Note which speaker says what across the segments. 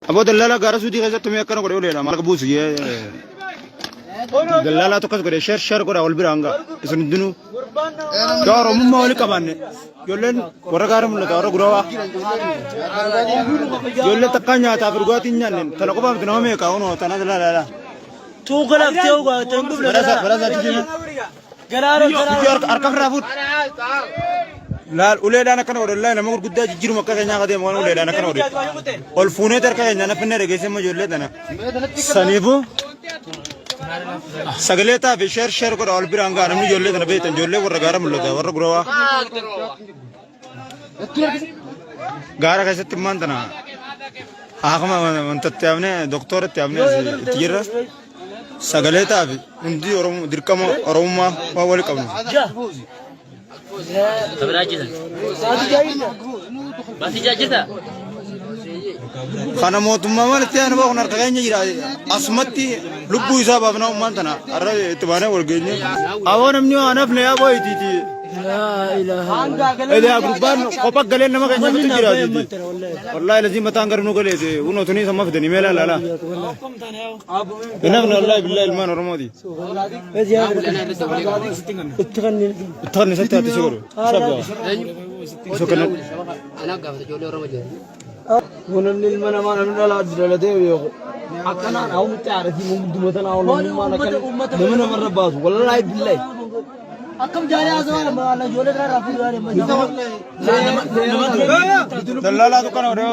Speaker 1: Aboo dallaalaa gaara suutii keessatti mee akkana godhe uleedha maal buusu yee. Dallaalaa tokkos godhe sheer sheer godha wal bira hanga isin hundinuu. Yaa Oromummaa wali qabaanne ijoolleen warra gaara mul'ata warra gurawaa. Ijoollee takkaa nyaataaf dhugaatii hin nyaanne tana qofaa miti nama meeqa kunoo tana laalaa.
Speaker 2: Tuuka laftee ugaa tan dhufne.
Speaker 1: Barasaa barasaa jijjiirama.
Speaker 2: Galaana
Speaker 1: Ijoo harka ofirraa fuudhu. Laal uleedhaan akkana godhe wallahi nama gurguddaa jijjiiruma akka keenyaa akka deemu waan uleedhaan akkana godhe. Ol fuunee harka keenya na finnee dhageessee immoo ijoollee tana. Saniifuu sagalee taafi sheer sheer godha ol biraan ga'a namni ijoollee tana beektan ijoollee warra gaara mul'ata warra gurawaa. Gaara keessatti immaan tana haakama wantatti yaamnee doktoratti yaamnee itti jirra. Sagalee taafi hundi Oromoo dirqama Oromummaa waan wali qabnu. Kana mootummaa maal itti aanu kun harka keenya jira. Asumatti lubbuu isaa baafnaa ummaan tana har'a itti baanee wal geenye. Aboo namni waan hafne yaa boo itiiti. Edaa gurbaan kopha galeen nama keenya fitu jira itiiti. Wallaahi lazii mataan gara nu galeete kunoo tunii sama fidanii mee laala laa. Hin hafne wallaahi billahi ilmaan Oromooti. Itti kanni isatti haati si godhu. Isa kana.
Speaker 2: Namni ilma namaa namni dhalaa dhalatee beeku. Akkanaan hawwitti haadhatii gudduma tanaa ol namummaan akkana nama namarra baasu wallaahi billahi. Akkam jaalee haasawaa lama ijoollee biraa irraa fuudhu
Speaker 1: Dallaalaatu kana godhe.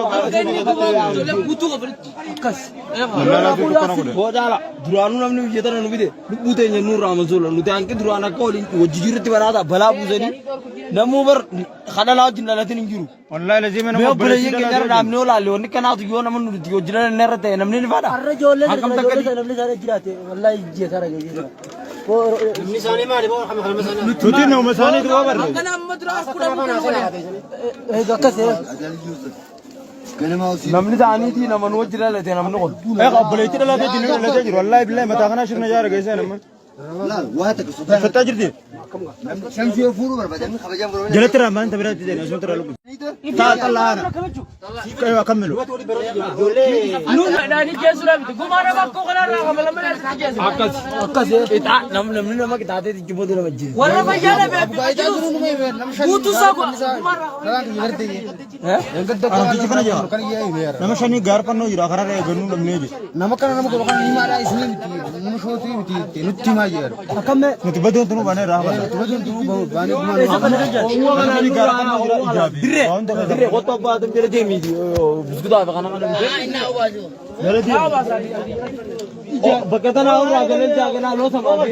Speaker 1: Dallaalaatu kana godhe.
Speaker 2: Boodaala duraanuu namni biyya tana nu fide lubbuu teenya nurraa masuula nuti hanqi duraan akka waliin wajji jirutti balaata balaa buusanii namuu bar kadhalaa wajjin dhalatin hin jiru.
Speaker 1: Wallaahi lazii mana
Speaker 2: Mee obboleeyyan keenya irra dhaabnee olaalle wanni kanaatu yoo nama nuti wajji dhalanne irra ta'e namni ni fadha.
Speaker 3: Har'a ijoollee
Speaker 2: Akkam
Speaker 3: sana
Speaker 2: takka
Speaker 3: ijoollee sana namni isaanii jiraate wallahi ji'a kana geejjiba.
Speaker 1: Nuti nama isaanii du'a barre.
Speaker 3: Akkas
Speaker 2: Namni ta'aniitii nama nu wajji dhalate namni kun.
Speaker 1: Eega obboleettii dhalatee jiru dhalatee jiru. Wallaahi billahi mataa kanaa shirna jaara geessee nama. Fattaa jirti. Jalatti irraa maanta biraatti deema asumatti irraa lubbu. Taa xallaana. Qayyoo akkam milu.
Speaker 2: Akkas. Akkas. Ixaa namni nama qixaatee jibboota nama jira.
Speaker 4: Warra fayyaa dhabe guutuu isaa
Speaker 1: Aramtichi kana jira. Nama shanii gaarfannoo jira karaa irra eegannuu dhabnee jira.
Speaker 5: Nama kana nama godhu kana himaadhaa isinii miti nama shootii miti nutti himaa jedhu.
Speaker 1: Nuti badoon tunuu baanee irraa hafanna. Nama shanii gaarfannoo jira ijaabi.
Speaker 2: Dirree. Dirree kottu abbaa atom jala deemiiti buskutaa fi kana kana bitee.
Speaker 1: Jala deemu.
Speaker 2: Bakka tanaa irraa galee jaaganaa loo samaa.